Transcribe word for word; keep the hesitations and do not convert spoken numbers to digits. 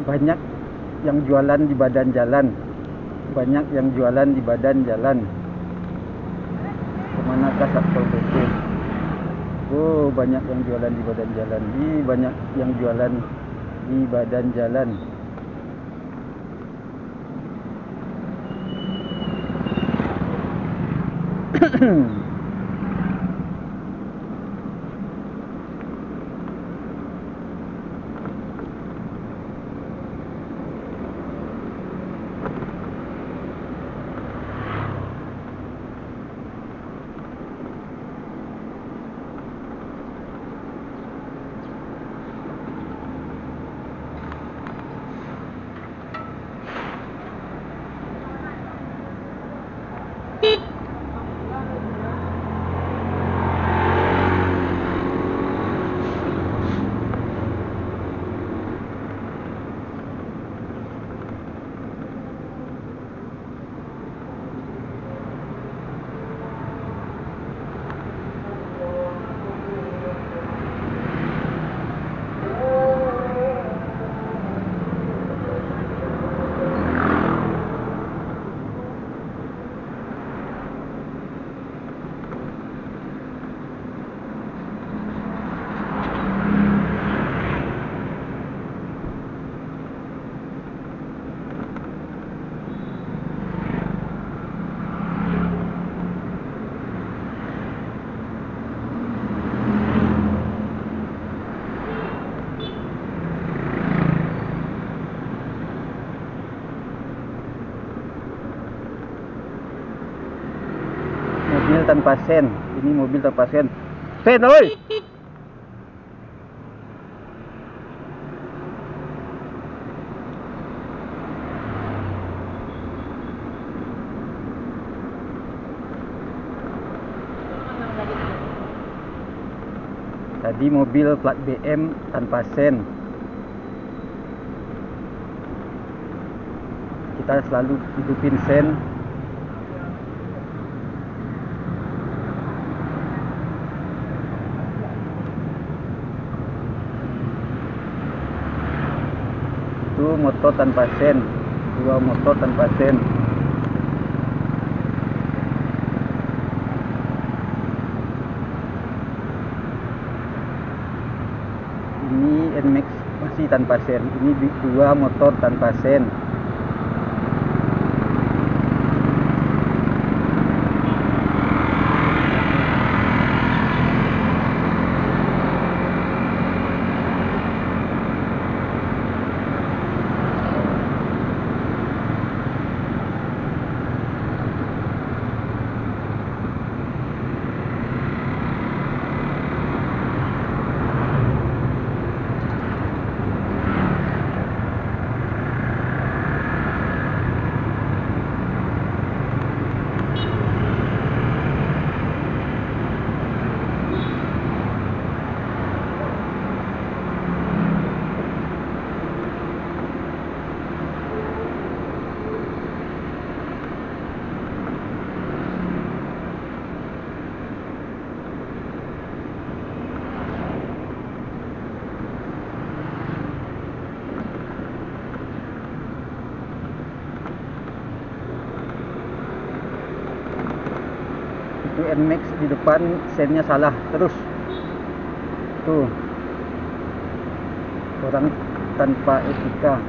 Banyak yang jualan di badan jalan. Banyak yang jualan di badan jalan. Kamanakah Satpol P P? Oh, banyak yang jualan di badan jalan. Ih, banyak yang jualan di badan jalan. Mobil tanpa sen. Ini mobil tanpa sen. Sen, oi! Tadi mobil plat B M tanpa sen. Kita selalu hidupin sen. Itu motor tanpa sen, dua motor tanpa sen. Ini N max masih tanpa sen. Ini du-, dua motor tanpa sen. Itu N max di depan, sennya salah terus. Tuh. Orang tanpa etika.